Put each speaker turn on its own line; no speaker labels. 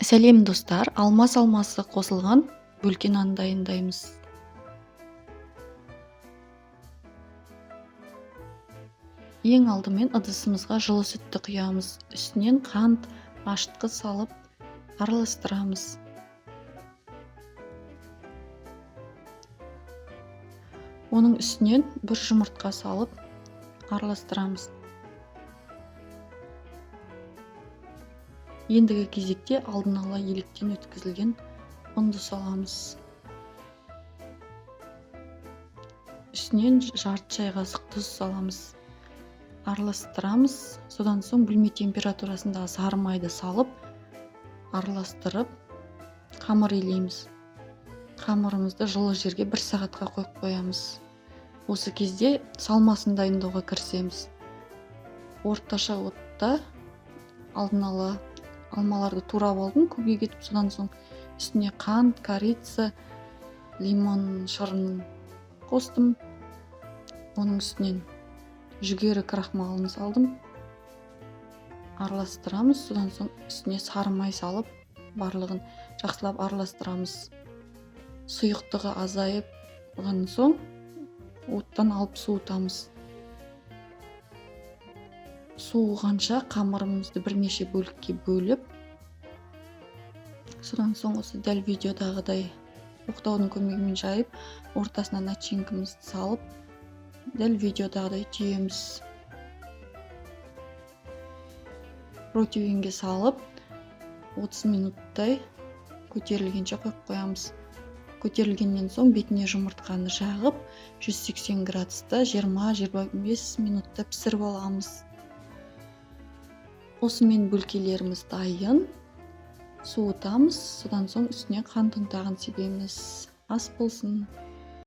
Сәлем, достар! Алма салмасы қосылған бөлке нан дайындаймыз. Ең алдымен ыдысымызға жылы сүтті құямыз. Үстінен қант, ашытқы салып араластырамыз. Оның үстінен бір жұмыртқа салып араластырамыз. Ендігі кезекте алдын ала електен өткізілген ұнды саламыз. Үстінен жарты шай қасық тұз саламыз. Араластырамыз. Содан соң бөлме температурасындағы сары майды салып, араластырып, қамыр илейміз. Қамырымызды жылы жерге 1 сағатқа қойып қоямыз. Осы кезде салмасын дайындауға кірісеміз. Орташа отта алдын ала алмаларды турап алдым, көбейе кетіп, содан соң үстіне қант, корица, лимон шырынын қостым. Оның үстінен жүгері крахмалын салдым. Араластырамыз. Содан соң үстіне сары май салып, барлығын жақсылап араластырамыз. Сұйықтығы азайып соң оттан алып суытамыз. Суығанша қамырымызды бірнеше бөлікке бөліп, содан соң осы дәл видеодағыдай оқтаудың көмегімен жайып, ортасына начинкамызды салып, дәл видеодағыдай түйеміз. Противенге салып, 30 минуттай көтерілгенше қойып қоямыз. Көтерілгеннен соң бетіне жұмыртқаны жағып, 180 градуста 20-25 минутта пісіріп аламыз. Осымен бөлкелеріміз дайын. Суытамыз, содан соң үстіне қант ұнтағын себеміз. Ас болсын.